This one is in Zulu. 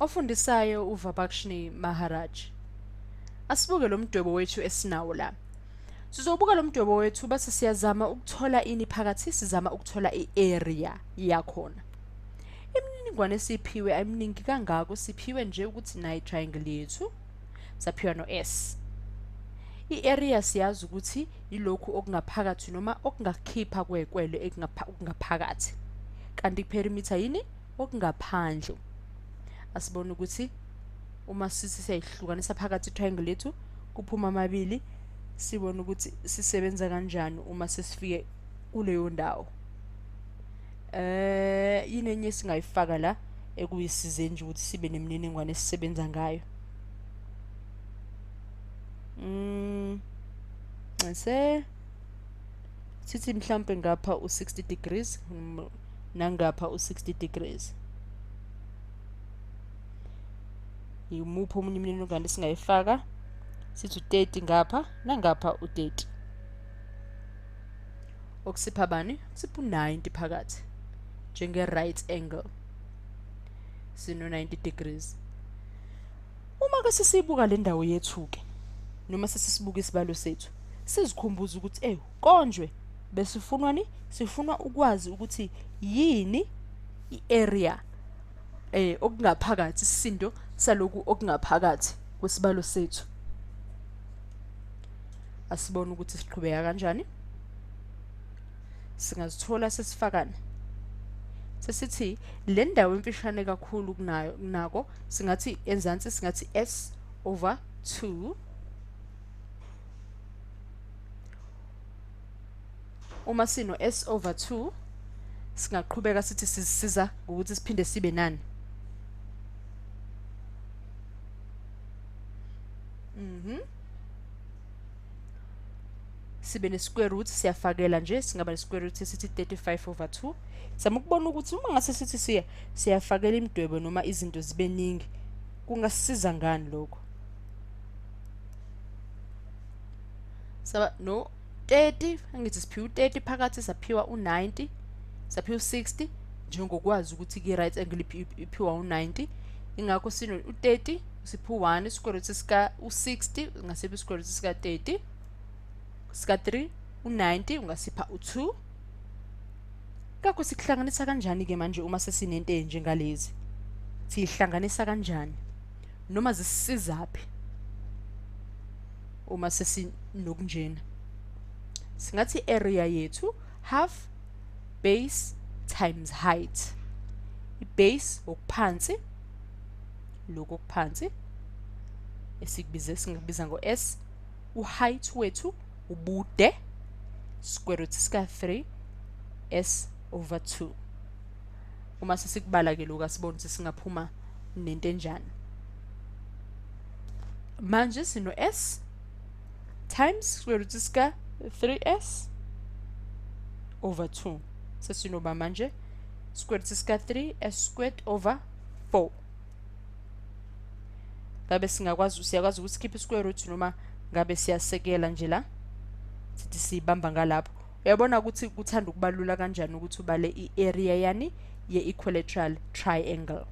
Ofundisayo uVabakshni Maharaj. Asibuke lo mdwebo wethu esinawo la. Sizobuka lo mdwebo wethu bese siyazama ukuthola ini phakathi, sizama ukuthola i-area yakhona. Imininingwane esiyiphiwe ayiminingi kangako, siphiwe nje ukuthi nayi triangle yethu, saphiwa no-S. I-area siyazi ukuthi yilokhu okungaphakathi noma okungakhipha kwekwele okungaphakathi. Kanti i-perimeter yini? Okungaphandle. Asibone ukuthi uma sithi siyayihlukanisa phakathi i-triangle yethu kuphuma amabili, sibone ukuthi sisebenza kanjani uma sesifike kuleyo ndawo. Yini enye esingayifaka la ekuyisize nje ukuthi sibe nemininingwane esisebenza ngayo? Nse sithi mhlampe ngapha u-60 degrees nangapha u-60 degrees. Yimuphi omunye imininingwane esingayifaka? Sithi u-30 ngapha nangapha u-30. Okusipha bani? Sipha u-90 phakathi njenge-right angle, sino-90 degrees. Uma ke sesiyibuka le ndawo yethu-ke noma sesisibuka isibalo sethu, sizikhumbuze ukuthi ewu konjwe besifunwani? Sifuna ukwazi ukuthi yini i-area okungaphakathi, isisindo saloku okungaphakathi kwesibalo sethu. Asibone ukuthi siqhubeka kanjani. Singazithola sesifakana sesithi le ndawo emfishane kakhulu kunayo kunako, singathi enzansi singathi s over 2. Uma sino s over 2 singaqhubeka sithi sizisiza ngokuthi siphinde sibe nani? Sibe ne-square root, siyafakela nje, singaba ne-square root esithi 35 over 2. Sizama ukubona ukuthi uma ngase sithi siyafakela imidwebo noma izinto zibe ningi, kungasisiza ngani lokho? Saba no 30, angithi siphiwa u-30 phakathi, saphiwa u-90, saphiwa u-60, njengokwazi ukuthi ki-right angle iphiwa u-90, ingakho sino u-30 siphiwa u-1 square root sika u-60, ungasipha i-square root sika 30 sika 3, u-90 ungasipha u-2. Ngakho sikuhlanganisa kanjani-ke manje uma sesinento enjengalezi? Siyihlanganisa kanjani noma zisisizaphi uma sesinokunjena? Singathi area yethu half base times height. I-base okuphansi, lokhu okuphansi esikubize singakubiza ngo-s, u-height wethu ubude, square root sika 3 s over 2. Uma sesikubala ke lokhu asibone ukuthi singaphuma nento enjani. Manje sino s times square root sika 3s over 2, sesinoba manje square root sika 3 s squared over 4. Ngabe singakwazi, siyakwazi ukuthi sikhiphe square root noma ngabe siyasekela nje la sithi siyibamba ngalapho? Uyabona ukuthi kuthanda ukubalula kanjani ukuthi ubale i-area yani ye-equilateral triangle.